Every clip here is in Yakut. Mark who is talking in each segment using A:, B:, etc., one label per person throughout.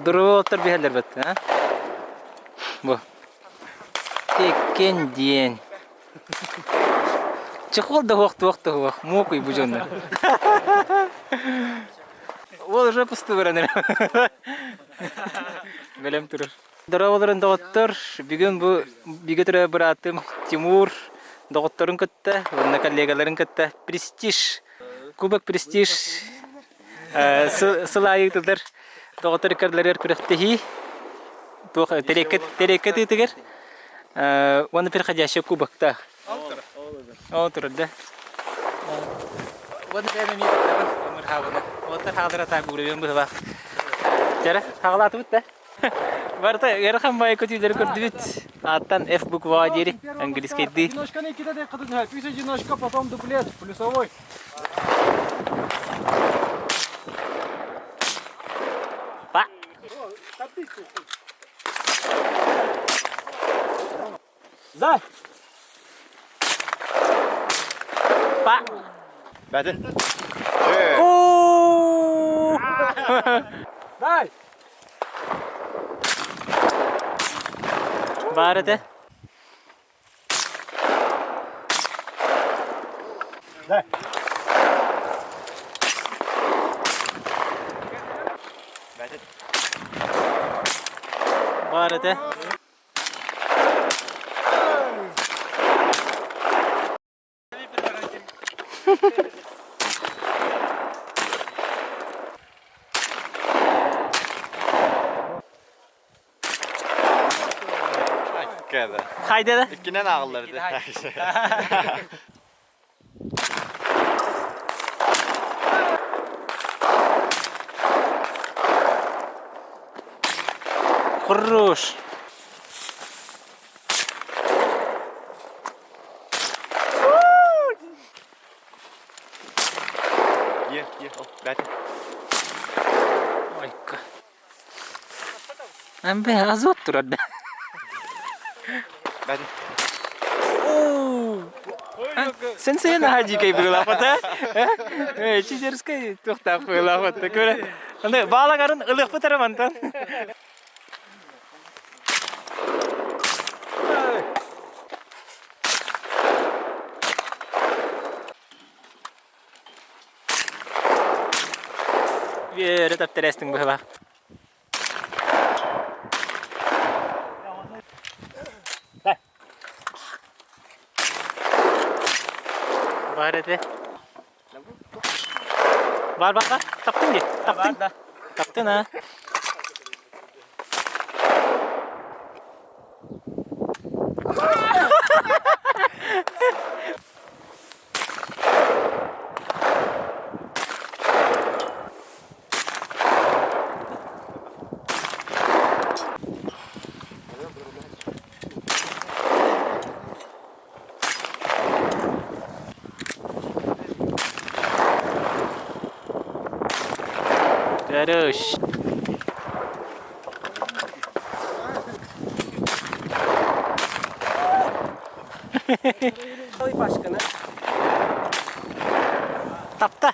A: Дроттар биһэллэр бэт, а? Бу. Теккен диэн. Чехол да хуох туох да хуох. Муокуй бу дьоннор. Ол уже пусту баран Бэлэм турар. Дорооболорун доҕоттор, бүгүн бу бигэ төрөө быраатым Тимур доҕотторун кытта уонна коллегаларын кытта Престиж, Кубок Престиж сыл аайы ыытыллар доҕоттор иккардыларыгар күрэхтэһии туох тэриэккэ тыытыгар уонна переходящий кубоктаах. Ол турар да. Уонна бэйэм эмиэ кыттабын ымырхаабына. Уоттар хаалдара таах уровень быһылаах. Чара, хаалаатыбыт да? Барыта ыарахан баайы көтүүлэри көрдүбүт. Ааттан F буква диэри английскайдыы.
B: Одиночканы иккитэ да кытын Пусть одиночка, потом дуплет, плюсовой.
A: Па.
B: За!
A: Па.
C: Бәтин.
B: Дай!
A: Баар этэ.
B: Дай!
C: Бәтин.
A: Баар этэ. Хайда да?
C: Иккинэн ааҕыллар да.
A: Хорош.
C: Е, е, ол, бәтин.
A: Ойка. Амбе азот турар да.
C: Бәтин.
A: Сенсей наһаа дьиикэй быылаахпыт ээ. Чижерскэй туохтаах быылаахпыт көрө. Аны баалагарын ылыахпыт эрэ мантан. Үөрэ таптарастың быһылаах. Бар этэ. Бар бар бар. Таптың дии. Таптың. Таптың а. Хорош. Тапта.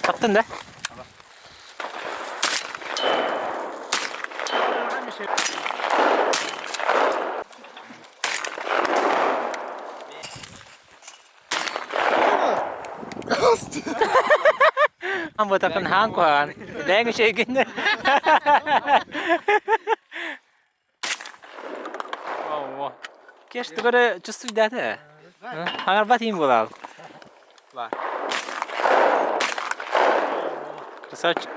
A: Таптын да? Амбатакын хаан куһаҕан. Бэйэҥ үчүгэйгин. Кеш тугу эрэ чувствуйдаата. Хаҥарбат иин буолаал. Красавчик.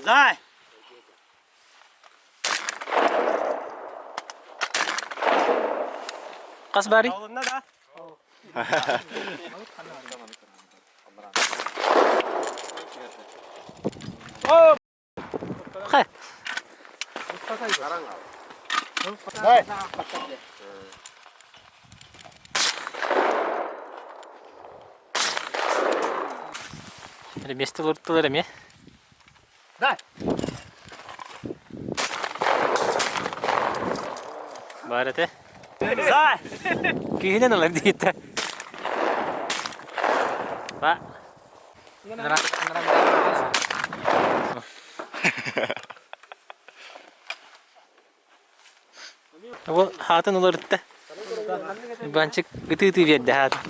C: Зай!
A: Хас баарый? Хэ.
B: Дай!
A: Миэстэ олортулар эмиэ.
B: Дай!
A: Баар этэ.
C: Зай!
A: Күүһүнэн ылар диэттэ. Ба. Ол хаатын уларытта. Банчик ытыы-ытыы биэрдэ хаатын.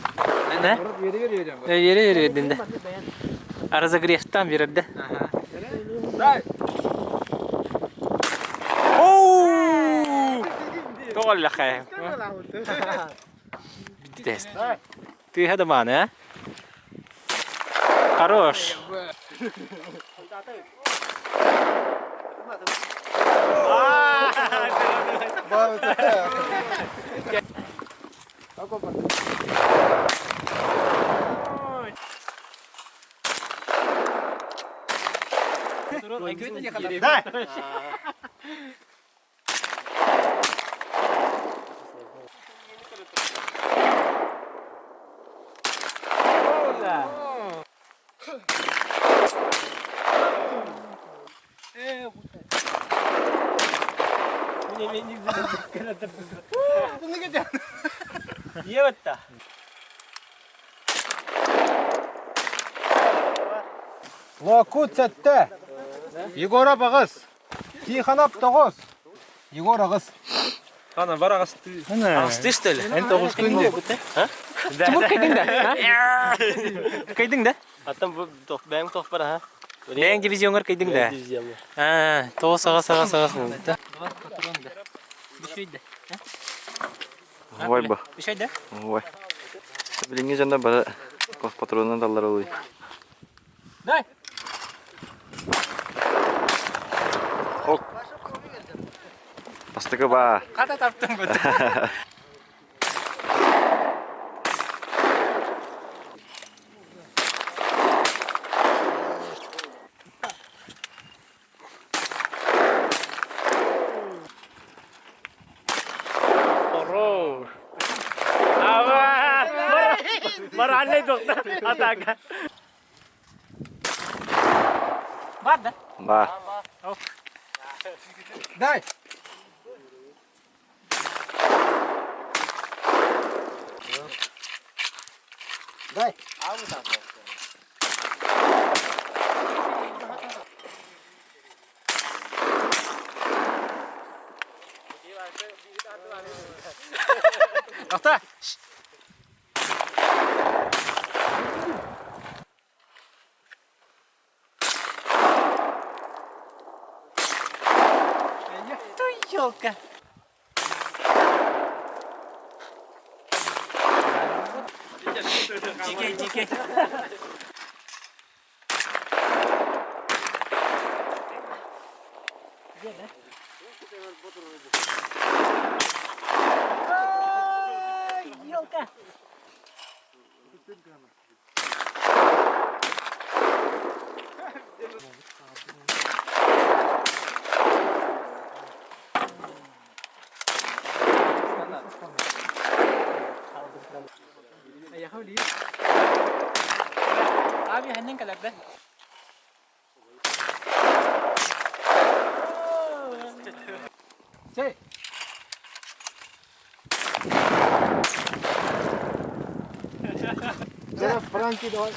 A: Да? Биэрэ биэрэ биэрдин да. Разогревтан биэрэрдэ.
B: Дай!
A: Оу! Тоҕоллахай. Тест. Тыаһа да мааны, а? Хорош.
C: Дай!
A: Иэбэтта.
B: Лоокуут сэттэ. Егоров аҕыс. Тихонов тоҕус. Егор аҕыс.
C: Хана бар аҕыстыы. Аҕыстыы что ли?
A: Эн тоҕус күн Тимур кайдың да? Кайдың да?
C: Аттан бу бэйэм тохпар аха.
A: Бэйэҥ дивизионҥар кайдың да?
C: Дивизиоҥҥа.
A: Аа, тоҕус аҕыс аҕыс аҕыс буолбут.
C: Ой ба.
A: Үчүгэй да?
C: Ой. Билиҥҥи дьонно бары патронунан даллар олуй.
A: Дай!
C: Ок. Бастакы баа.
A: Хата таптым бут. Хорош. Бар да?
C: Баа.
B: Дай! Дай!
A: Ата! Ты елка! Дикий, дикий. Елка! Abi ханнан кэлэрдэ?
B: Чэй! Франки, давай.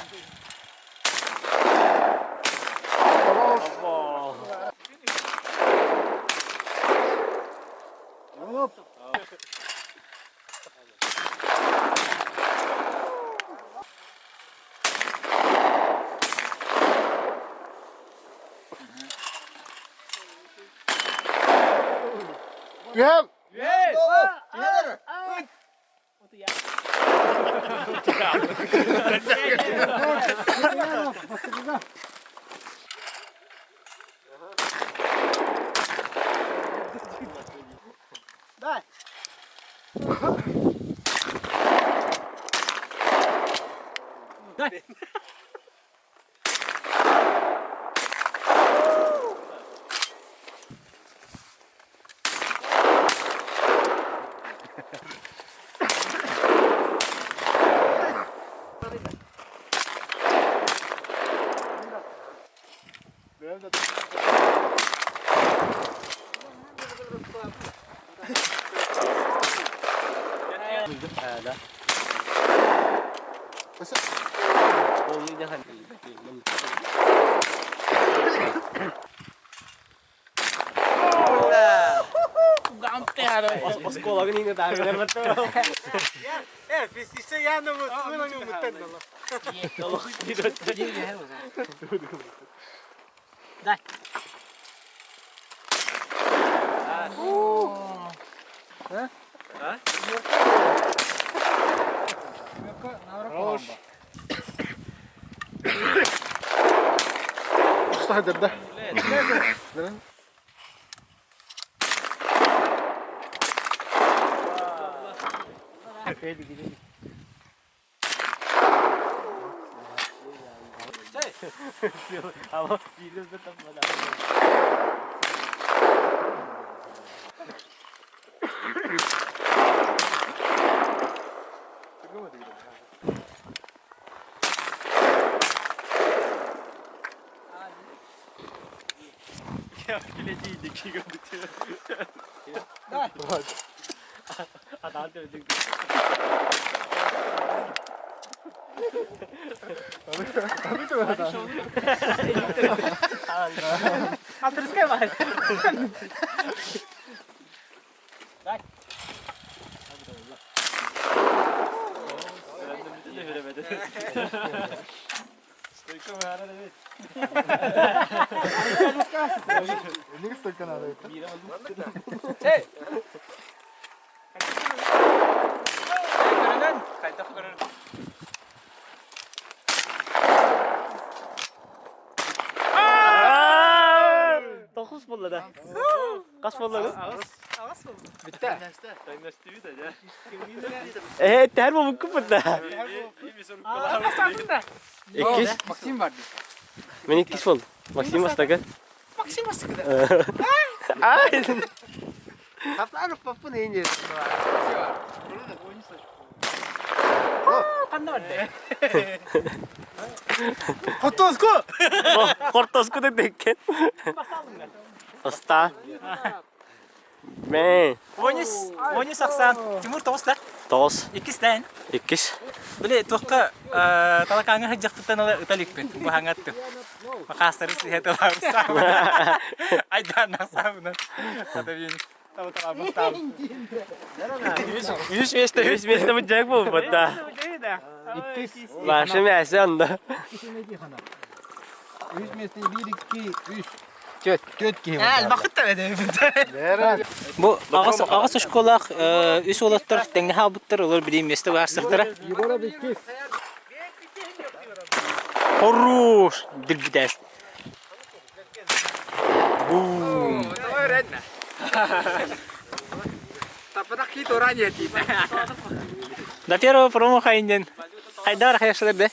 B: Оп. Yep. Дай.
A: Дай.
C: Тохус буолла да. Хас буолла бу? Ээ, тэр бу да. Иккис.
B: Максим бар.
C: Мен иккис болду. Максим бастакы.
B: Максим бастакы.
C: Ай!
B: Хотоску!
C: Хортоску да деккен. Оста. Мэ.
A: Онис, онис ахсан. Тимур тоҕус да?
C: Тоҕус.
A: Иккис да эн?
C: Иккис.
A: Били туохха талакааҥҥа сылдьахпыттан ыла ыта иликпин. Бу хаҥаттым. Макаастары сыһа тылаабыстаабын. Айдааннаах саабынан. Хата биин табыталаабыстаабын.
C: Үс миэстэ, үс миэстэ бу буолбут да. Ваша мясо онда.
B: Үс миэстэ биир икки үс. Түөрт. Түөрт киһи.
A: Бу аҕыс аҕыс оскуолаах үс уолаттар тэҥҥэ хаалбыттар, олор билии миэстэ баарсыктара.
B: Егоров иккис.
A: Хорош! Дилбитээс. Бум! До первого промаха инден. Хайдар хайшылар да?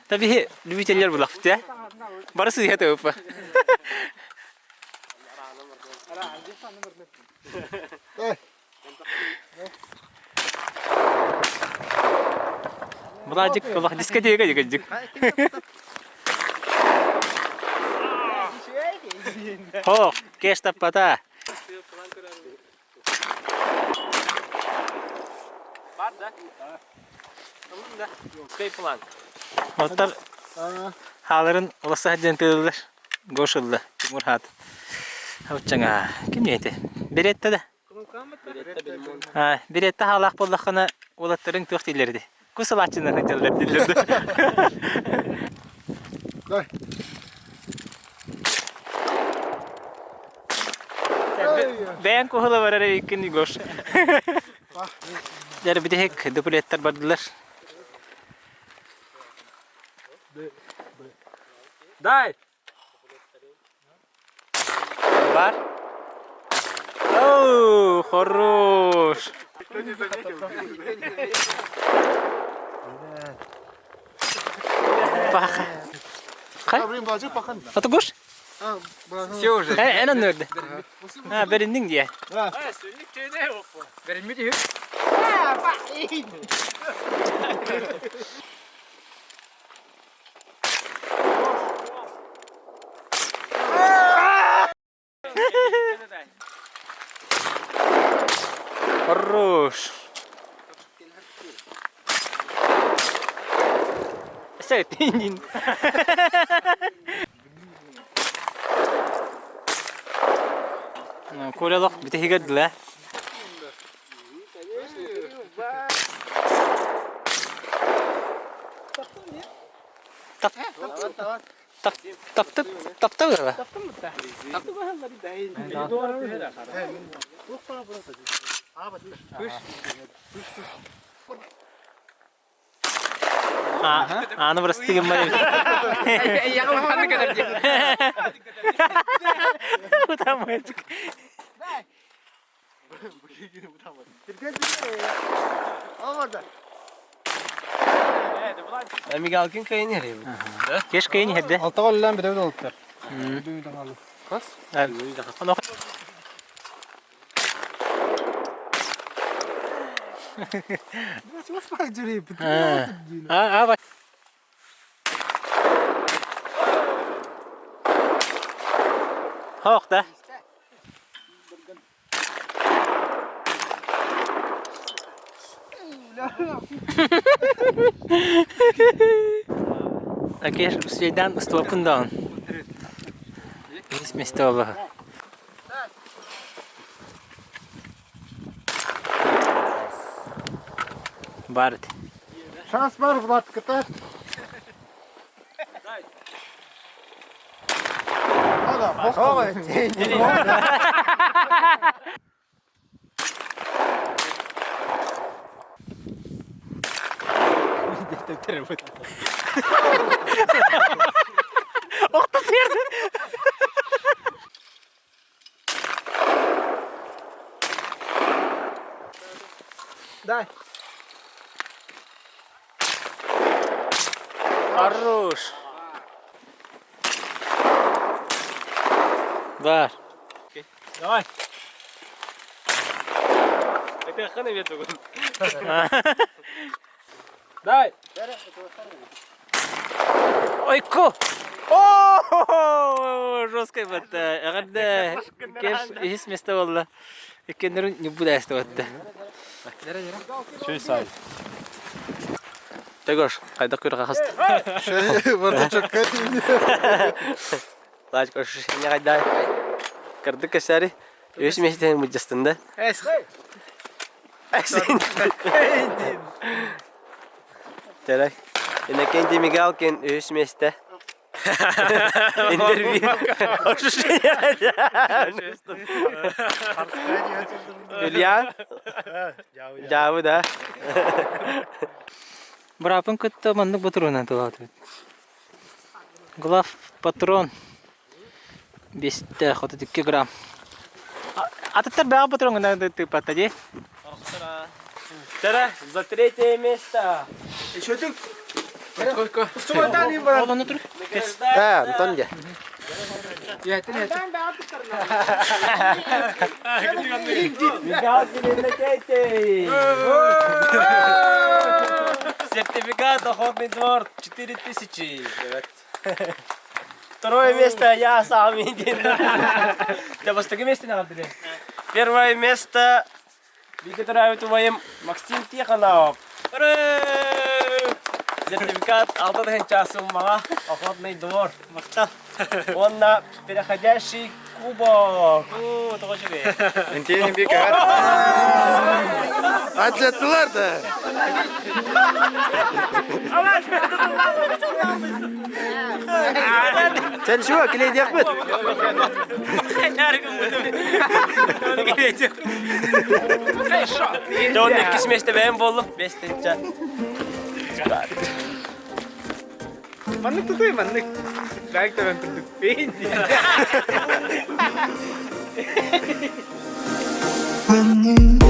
A: Таби любительлер булах бит, Барысы дия төвпө. Буладик булах дискотека дигәдик. Хо, кеш таппата. Оттар хааларын уласа диэн тыыллар. Гош ылла, Тимур хаат. Оччоҥа, ким диэти? Беретте да. А, беретте хаалаах буоллаххына уолаттарыҥ туох дииллэр ди? Кус ылааччынан сылдьаллар дииллэр да. Бэйэҥ куһула барар эбиккин Гош. Дьэ, бүтэһик дуплеттар бардылар.
B: Дай!
A: Бар. Оу, хорош. Паха. Хай? Аты Гош?
B: Все уже.
A: Эн оннуорда. А, бэринниҥ дии. Сәтинин. Коля лох бүтэһигэр дылы. Тап тап таптып таптап ыла. Ааны бырастыы гыммар эбит. Утаммайчык.
C: Мигалкин кайын эребит.
A: Кеш кайын иһэрдэ.
B: Алтаҕа үлэлээн бүтэбит олуттар. Хас?
A: А, Хоох да. Акеш Свейдан устуоппун даҕан. Ис месте олоһо. Бар ити.
B: Шанс бар, Влад, кытай.
A: Охто сиэр.
B: Дай.
A: Хорош. Бар.
C: Давай. Это хана вету. Дай.
A: Ойко! О, жесткой батта. Эҕэрдэ кеш үһүс место буолла. Иккеннерин не буду астыбатта.
C: Suicide.
A: Тегош, хайдах күрҕэ хаста.
B: Бардачокка
A: Лач кош не хайдай. Кырдык кэсәри. Үс месте муджастында. Терек. Иннокентий Мигалкин үс месте. Интервью. Илья? Дьаабы да. Бырапын кытта маннык ботуруунан тулаатыбыт. Глав патрон биэстээх 32 грамм. Атыттар бэҕэ патроҥҥа тыыппатта дии.
C: Тара, за третье место.
A: Ол ону тур.
C: Да, Антон дьэ. Мигалкин Иннокентий! Сертификат Охотный двор 4000. Второе место я сам един. Я бастакы место не Первое место Виктораю твоим Максим Тихонов. Ура! Сертификат алтан часу мага Охотный двор.
A: Махтал.
C: Он на переходящий кубок.
A: Оо, тоҕо үчүгэй.
B: Интиэнин бик Аттылар да.
C: Сен шуа килейдиэхпит. Дьон иккис месте бэйэм буоллум. Бестенча.
B: Маннык тутуй маннык. Лайк табан турдук.
D: When you